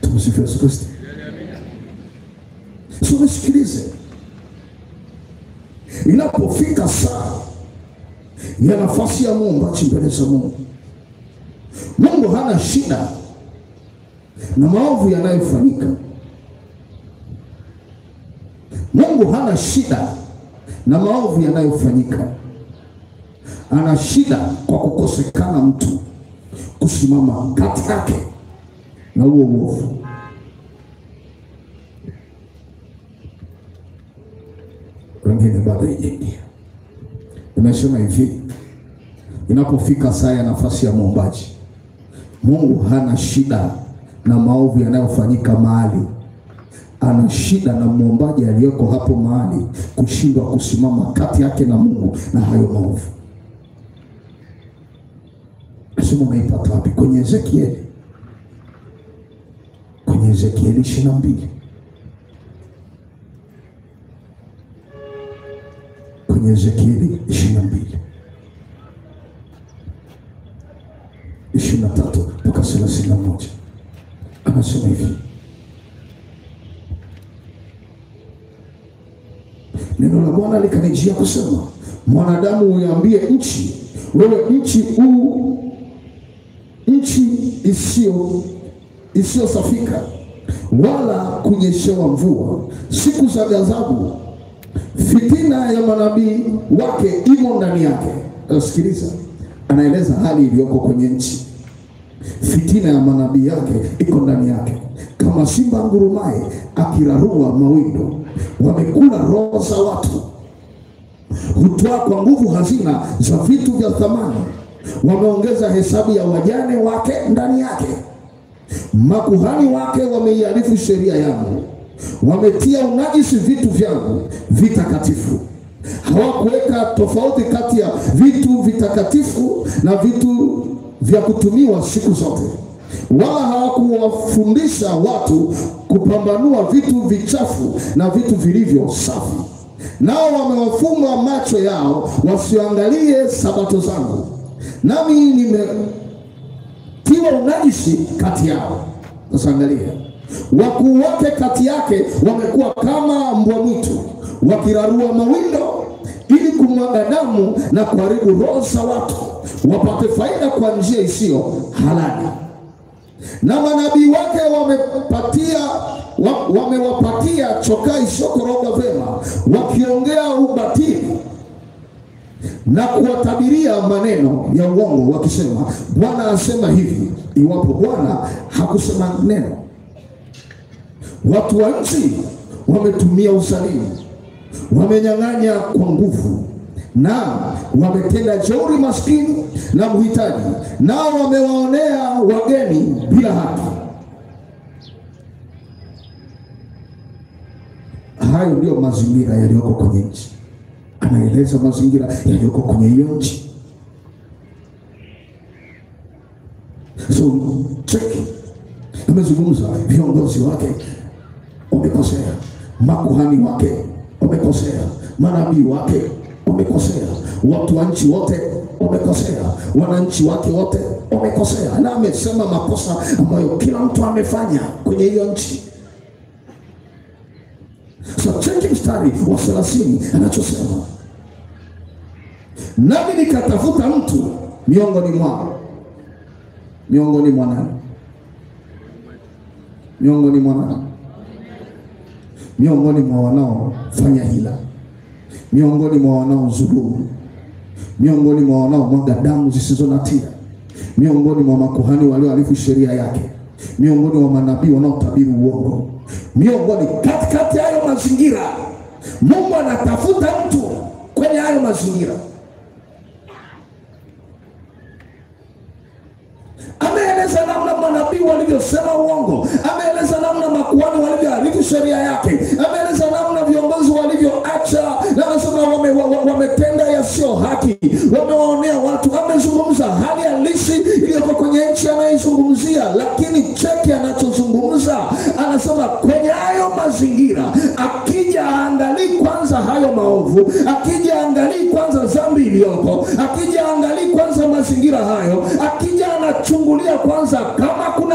Tumsifu Yesu Kristo. So nisikilize, inapofika saa ya nafasi ya muombaji mbele za Mungu, Mungu hana shida na maovu yanayofanyika. Mungu hana shida na maovu yanayofanyika. Ana shida kwa kukosekana mtu kusimama kati yake na huo uovu. Wengine bado haijaingia. Nimesema hivi, inapofika saa ya nafasi ya muombaji, Mungu hana shida na maovu yanayofanyika mahali. Ana shida na muombaji aliyeko hapo mahali kushindwa kusimama kati yake na Mungu na hayo maovu. Nasema unaipata wapi? Kwenye Ezekieli. Kwenye Ezekieli 22. Kwenye Ezekieli 22. 23 mpaka 31. Anasema hivi, neno la Bwana likanijia kusema, mwanadamu uiambie nchi, wewe nchi nchi isiyosafika wala kunyeshewa mvua, siku za ghadhabu, fitina ya manabii wake imo ndani yake. Sikiliza, anaeleza hali iliyoko kwenye nchi. Fitina ya manabii yake iko ndani yake, kama simba ngurumaye akirarua mawindo. Wamekula roho za watu, hutoa kwa nguvu hazina za vitu vya thamani, wameongeza hesabu ya wajane wake ndani yake. Makuhani wake wameihalifu sheria yangu, wametia unajisi vitu vyangu vitakatifu. Hawakuweka tofauti kati ya vitu vitakatifu na vitu vya kutumiwa siku zote, wala hawakuwafundisha watu kupambanua vitu vichafu na vitu vilivyo safi. Nao wamewafunga macho yao wasiangalie sabato zangu, nami nimetiwa unajisi kati yao. Sasa angalia, wakuu wake kati yake wamekuwa kama mbwa mwitu, wakirarua mawindo ili kumwaga damu na kuharibu roho za watu, wapate faida kwa njia isiyo halali. Na manabii wake wamewapatia chokaa isiyokorogwa vema, wakiongea ubatili na kuwatabiria maneno ya uongo, wakisema Bwana asema hivi, iwapo Bwana hakusema neno. Watu wa nchi wametumia uzalimu, wamenyang'anya kwa nguvu, na wametenda jeuri maskini na mhitaji, nao wamewaonea wageni bila haki. Hayo ndio mazingira yaliyoko kwenye nchi. Anaeleza mazingira yaliyoko kwenye hiyo nchi. So check, amezungumza viongozi wake wamekosea, makuhani wake wamekosea, manabii wake wamekosea, watu wa nchi wote wamekosea, wananchi wake wote wamekosea. Na amesema makosa ambayo kila mtu amefanya kwenye hiyo nchi. So cheki mstari wa 30 anachosema, nami nikatafuta mtu miongoni mwao. Miongoni mwa nani? Miongoni mwa nani? Miongoni mwa wanaofanya hila, miongoni mwa wanaodhulumu, miongoni mwa wanaomwaga damu zisizo na hatia, miongoni mwa makuhani waliohalifu sheria yake, miongoni mwa manabii wanaotabiri uongo, miongoni katikati hayo mazingira. Mungu anatafuta mtu kwenye hayo mazingira. Ameeleza namna manabii walivyosema uongo, ameeleza namna makuhani walivyoharibu sheria yake, ameeleza namna viongozi walivyoacha, na anasema wametenda yasiyo haki, wamewaonea watu. Amezungumza hali halisi iliyoko kwenye nchi anaizungumzia, lakini cheki anachozungumza, anasema kwenye hayo mazingira, akija angalii kwanza hayo maovu, akija angalii kwanza dhambi iliyoko, akija angalii kwanza mazingira hayo, akija anachungulia kwanza kama kuna